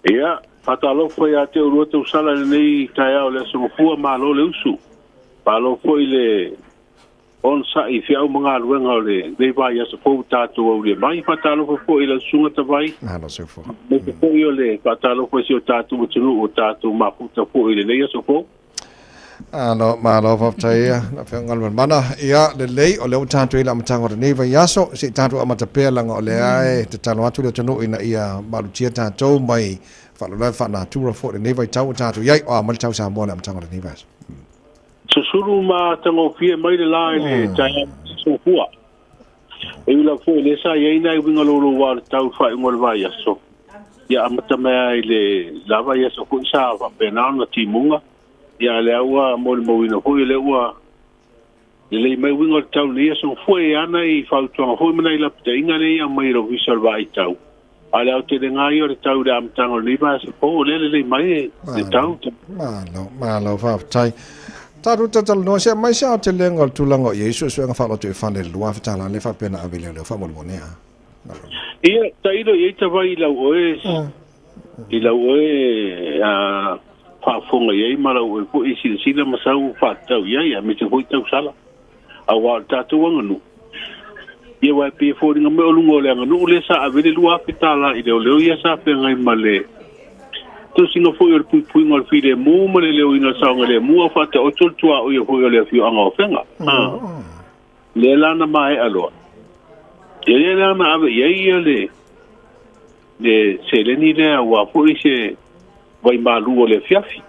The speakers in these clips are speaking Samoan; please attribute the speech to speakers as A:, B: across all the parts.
A: Ia, faatalofa ia te oulua tausala i lenei taeao o le Aso Gafua, malo le usu. Malo foi le onosai i feau ma galuega o lenei vaiaso fou ua tatou aulia mai. Faatalofa foi i lau Susuga Tavai,
B: Malo soifua.
A: aemaise foi o le faatalofa i si o tatou atunuu ua tatou mafuta foi i lenei aso fou.
B: Malo, malo faafetai ia lau Afioga Galumalemana. Ia, lelei, o lea ua tatou i le amataga o lenei vaiaso, se i tatou amata pea leaga o lea e tatalo atu le atunuu ina ia malutia tatou mai faalavelave faanatura foi i lenei vaitau ua tatou i ai. O a mai le tau Samoa i le amataga o lenei vaiaso?
A: Susulu ma tagofie mai le la i le taeao soifua. E ui lava foi o lea sa i ai nai uiga louloua o le tau i le faaiuga o le vaiaso, ia amata mai lava i le la vaiaso foi sa faapena ona timuga, ia a o lea ua molimauina foi o lea ua lelei mai uiga o le tau i lenei aso gafua. E i ai lava nai fautuaga foi ma nai lapataiga lea e aumai e le Ofisa o le Vaai Tau, a o le aotelega lava ia o le tau i le amataga o lenei vaiaso fou, o lea e lelei mai le tau.
B: Malo, malo, faafetai. Tatou talatalanoa se aumai se aotelega o le tulaga o i ai suesuega faalotoifale i le $2,000 lea faapea na ave i leoleo faamolemole a.
A: Ia, tailo i ai tavai i lau oe, i lau oe faafofoga i ai ma lau oe foi silasila ma sau faatatau i ai, aemaise foi tausala. Aua o le tatou aganuu, ia aua e pei e foliga mai o luga o le aganuu lea sa ave ai le $2,000 i leoleo ia sa feagai ma le tosiga foi o le puipuiga o le filemu ma le leoina o le saogalemu a o faataoto le tuaoia foi o le afioaga o Afega. Lea la na maea loa, ia lea la na ave i ai ia le le seleni lea aua foi se vaimalu o le afiafi.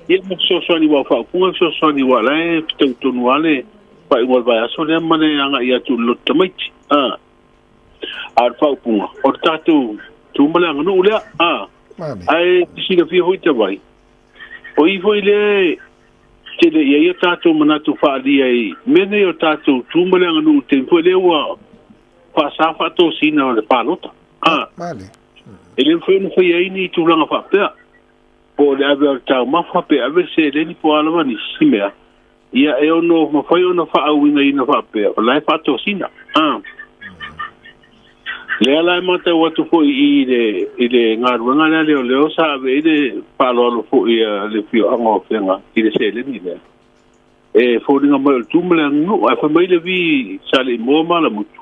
A: Ia ma fesoasoani aua o faaupuga e fesoasoani aua o la e fetau tonu lava le faaiuga o le vaiaso lea ma le agai atu i le loto tamaiti. A o le faaupuga, o le tatou tu ma le aganuu lea. Ae silafia foi Tavai, o i foi lea e tele i ai o tatou manatu faaalia i mea nei o tatou tu ma le aganuu i le taimi foi lea ua faasa faatosina o le palota. E le mafai ona faia ai ni tulaga faapea, po o le ave o le taumafa, pe ave le seleni, po o a lava nisi mea, ia e ono mafai ona faauigaina faapea, o la e faatosina. Lea la e matau atu foi i le, i le galuega lea leoleo sa ave ai le faaaloalo foi a le afioaga o Afega i le seleni lea. E foliga mai o le tu ma le aganuu, ae fai mai le vi Saleimoa ma Alamutu,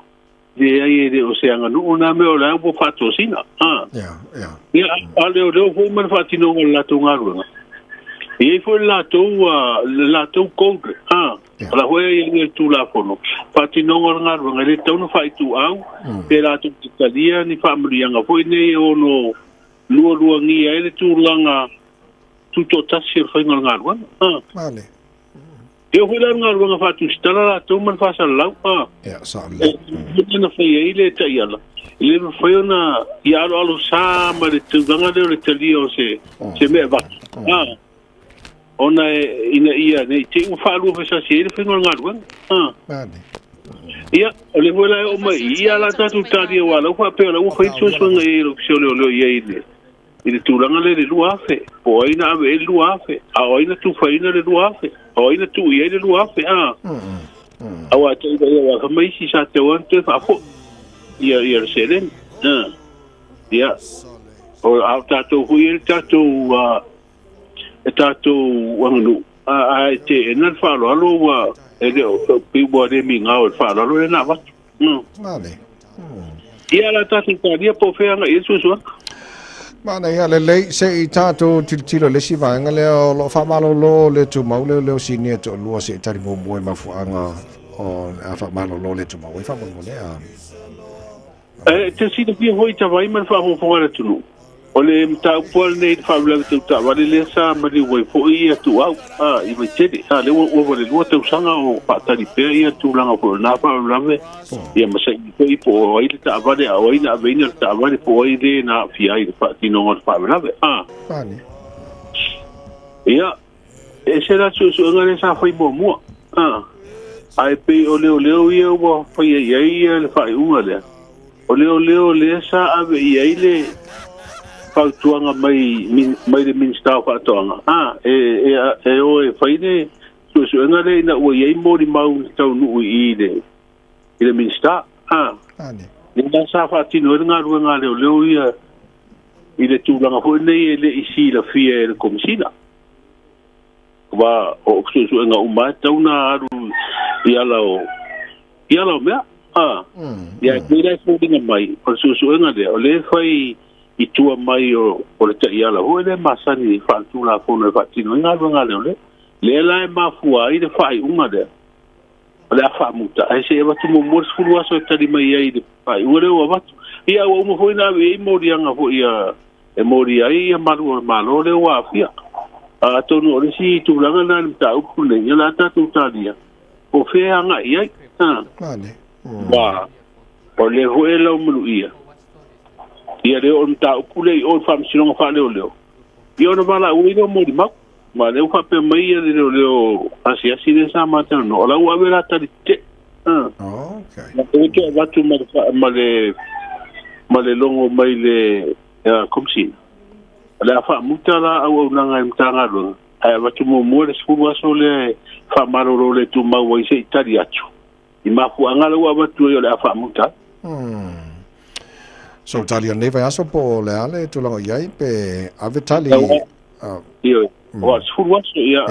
A: leai e le o se aganuu na mea o la ua faatosina. Ia, a leoleo foi ma le faatinoga o le latou galuega, e i ai foi le latou, le latou code, o la foi e i ai le Tulafono, faatinoga o le galuega, e le tatau ona faaituau, pe latou te talia ni faamanuiaga foi nei e ono lualuagia ai le tulaga tutoatasi o le faiga o le galuega.
B: Male.
A: E oo foi la i le galuega faatusitala latou ma le faasalalau.
B: Ia, sao lelei.
A: E na fai ai le taiala, e le mafai ona ia aloalo sa ma le tulaga lea o le talia o se, se mea e avatu. Ona e, ina ia ne i te i ua faaluafesasi ai le faiga o le galuega.
B: Male.
A: Ia, o lea foi la e oo mai i i, a la tatou talia aua o la ua faapea o la ua fai le suesuega i ai o le Ofisa o Leoleo i ai i le i le tulaga lea i le 2,000, po o ai na ave i ai le 2,000, a o ai na tufaina le 2,000, a o ai na tuu i ai le 2,000, a. Aua e tailo i ai, aua fai mai isi sa tatau lava ona toe faafoi ia, ia le seleni. A. Ia, o, a o tatou foi e le tatou, a, e tatou aganuu, a, a e teena le faaaloalo ua, e le o, pei ua le migao i le faaaloalo lea na avatu.
B: Male.
A: Ia la tatou talia po o fea agai i ai le suesuega.
B: Manaia lelei, se i tatou tilotilo i le isi vaega lea o lo o faamalolo le tumau leoleo sinia e toalua se i tali muamua i mafuaaga o le a faamalolo le tumau ai faamolemole a.
A: E te silafia foi Tavai ma le faafogafoga a le atunuu, O le mataupu lava lenei i le faalavelave tau taavale lea sa maliu ai foi ia Tuau i Vaitele. A lea ua ova i le 2 tausaga o faatali pea ia tulaga foi o lena faalavelave ia ma saini foi po o ai le taavale a o ai na aveina le taavale po o ai le na aafia ai i le faatinoga o le faalavelave. Ia, e ese la le suesuega lea sa fai muamua. Ae pei o leoleo ia ua faia i ai le faaiuga lea. O leoleo lea sa ave i ai le fautuaga mai mai le Minisita o Faatoaga, a, e, e, e o e fai le suesuega lea ina ua i ai molimau na taunuu i i le, i le Minisita. A, lea sa faatino ai le galuega a leoleo ia. i le tulaga foi lenei e le i silafia e le Komesina. Aua o suesuega uma lava e tatau ona alu i ala o i ala o mea. A. Ia e pei la e foliga mai o le suesuega lea o lea e fai i tua mai o le taiala foi lea masani faaletulafono e faatino ai galuega a leoleo. Lea la e mafua ai le faaiuga lea o le a faamuta ae se i avatu muamua le 10 aso e tali mai ai i le faaiuga lea ua avatu. Ia ua uma foi ona ave i ai moliaga foi e molia ai ia malu o le Malo lea ua aafia. Atonu o le isi tulaga lena i le mataupu lenei, ia o le a tatou talia po o fea e agai i ai. Aua o lea foi e laumaluia ia le oo o le mataupu lea i o i le Faamasinoga Faaleoleo, ia ona valaau ai lea o molimau. Aua o lea ua faapea mai ia le leoleo asiasi lea sa ma talanoa, o la ua ave la tali tetee.
B: Okay.
A: Na ua toe avatu ma le ma le logo mai le Komesina. O le a faamuta la auaunaga i le Matagaluega, ae avatu muamua le 10 aso lea e faamalolo le tumau ai se i tali atu i mafuaaga la ua avatu ai o le a faamuta ai.
B: So tali o lenei vaiaso po o le a le tulaga o i ai pe ave tali?
A: Ioe, o le 10 aso, ia.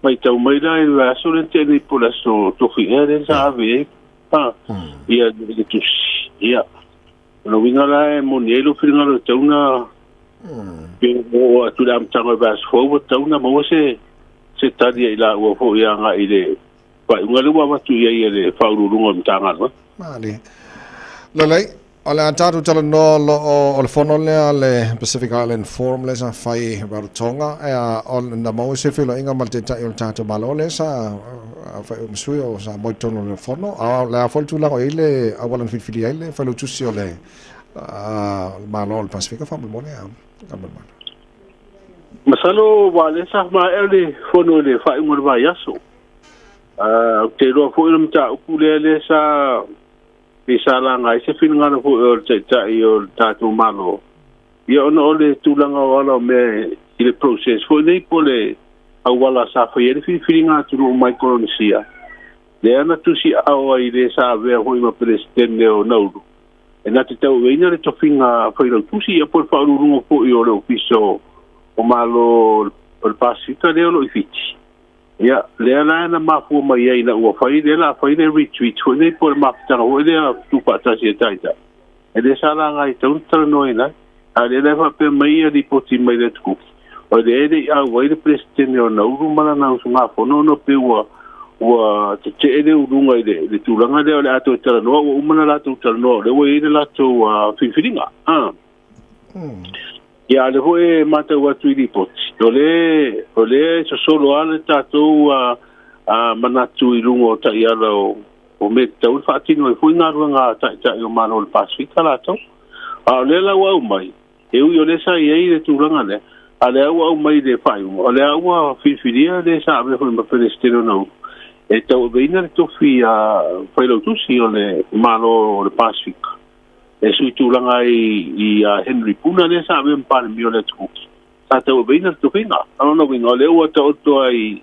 A: Matau mai la i le vaiaso lea na tea nei po o le aso Tofi ea lea sa ave ai ia le tusi. Ia, o le uiga la e moni ai lou finagalo e tatau ona pe oo atu i le amataga o le vaiaso fou ua tatau ona maua se tali a i laua foi agai i le faaiuga lea ua avatu i ai e le Ofisa Sili o le Matagaluega.
B: Malie. Lelei, o le a tatou talanoa loa o le fono lea a le Pacific Island Forum lea sa fai i Rarotonga, o na maua se feiloaiga ma le Taitai o le tatou Malo lea sa fai ma sui o Samoa i totonu o le fono, a o le a foi le tulaga o i ai le auala na filifili ai le Failautusi o le Malo o le Pasefika faamolemole a Galumalemana.
A: Masalo aua o lea sa maea le fono i le faaiuga o le vaiaso. Ou te iloa foi o le mataupu lea lea sa pei sa laga ai se finagalo foi o le Taitai o le tatou Malo, ia ona o le tulaga o ala o mea i le process foi nei po o le auala sa fai ai le filifiliga a atunuu mai Kolonesia, lea na tusiaao ai le sa avea foi ma Peresetene o Nauru, e na te tauaveina le tofiga failautusi ia po o le faauluuluga foi o le Ofisa o Malo o le Pasefika lea o lo o i Fiti. Ia, lea la na mafua mai ai ina ua fai, lea la fai le retreat foi nei po o le mafutaga foi lea tuufaatasi e taitai. E le sa laga ai tatau ona talanoaina ai. A o lea la e faapea mai ia lipoti mai le Atu Kuki, o lea e le i auai le Peresetene o Nauru ma lana usugafono ona pei ua ua tetee le uluga i le tulaga lea o le a toe talanoa, ua uma ona latou talanoa, o lea ua i ai le latou filifiliga. Ia, a o lea foi e matau atu i lipoti, o lea o lea e sosolo lava le tatou manatu i luga o taiala o mea e tatau ona faatino ai foi galuega a taitai o Malo o le Pasefika latou. A o lea la ua aumai, e ui o lea sa i ai le tulaga lea, a o lea ua aumai i le faaiuga, o lea ua filifilia le sa avea foi ma Peresetene o Nauru e tauaveina le tofi a Failautusi o le Malo o le Pasefika. E sui tulaga ai i a Henry Puna lea sa avea ma Palemia o le Atukuki, sa tauaveina le tofiga. O lona uiga, o lea ua taoto ai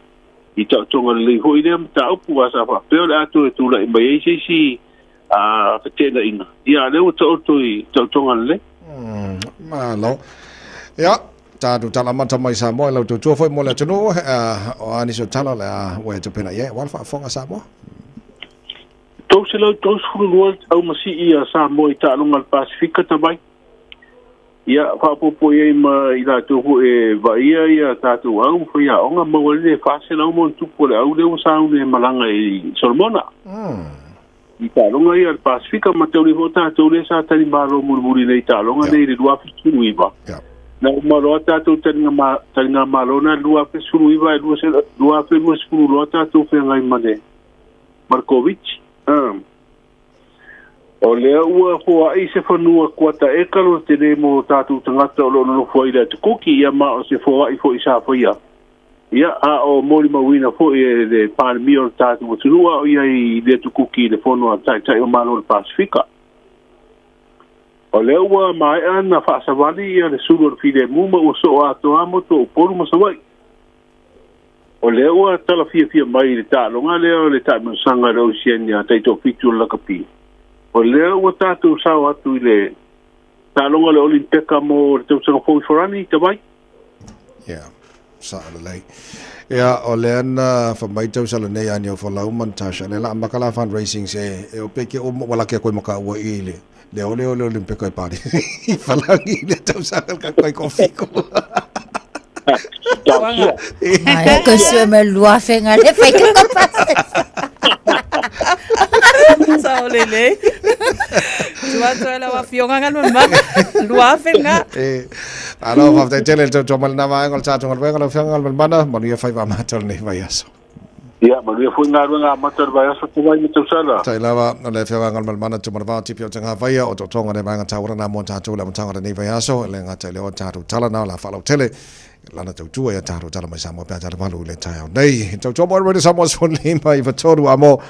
A: i taotoga lelei foi lea mataupu, aua sa faapea o le a toe tulai mai ai se isi feteenaiga, ia a o lea ua taoto i taotoga lelei.
B: Malo. Ia, tatou tala amata mai Samoa i lau tautua foi mo le atunuu, o a nisi o tala o le a ua e tapena i ai aua le faafofoga a Samoa?
A: 332 au masii a Samoa i taaloga a le Pasefika talu ai. Ia, faaopoopo i ai ma i latou foi e vaaia ia tatou au ma faiaoga, maua ai le 400 ma ona tupu o le au lea ua sauni e malaga i Solomona. I taaloga ia a le Pasefika, ma tauli foi tatou lea sa tali malo mulimuli nei i taaloga nei i le 2019. Na uma loa tatou taligamalo na i le 2019 ae 2020 loa tatou feagai ma le ma le Koviti. O lea ua foai se fanua kuata eka lona tele mo tatou tagata o lo o nonofo ai i le Atukuki, ia ma o se foai foi sa faia. Ia, a o molimauina foi e le Palemia o le tatou atunuu a o i ai i le Atukuki i le Fono a Taitai o Malo o le Pasefika. O lea ua maea ona faasavali ia le sulu o le filemu ma ua soo atoa motu o Upolu ma Savaii. O lea ua tala fiafia mai i le taaloga lea o le taamilosaga i le Oceania Taitoafitu o le Lakapi, o lea ua tatou sao atu i le Taaloga o le Olimpeka mo le tausaga fou i Farani, Tavai.
B: Ia, sao lelei. Ia, o lea na fai mai tausala nei ia Niufolau ma Natasha, lea la amata la fundraising se e o pe ke o mo wala ke koe maka ua i le le ole ole Olimpeka i Pari. I Falangi le tausaga ka koe ko fiko.
A: Tausia.
C: Ai, ko sue me lua fenga le fai ka kapase.
D: Sao lelei. Tua tua lau afioga nga lua mana. Lua fenga.
B: E, alo, faafetai tele le tautua mai lena vaega o le tatou galuega, lau Afioga Galumalemana, manuia faiva amata o lenei vaiaso.
A: Ia, manuia foi galuega amata o le vaiaso Tavai ma Tausala.
B: Tai lava, o le Afioga Galumalemana Tumanavao Tipi o Tagavaia o totoga le vaega taua lena mo tatou i le amataga o lenei vaiaso, e le gata i lea o tatou tala na o le a faalautele lana tautua ia tatou tala mai Samoa pe a tala valu i le taeao nei. Tautua mo Radio Samoa 15 i 3 amo.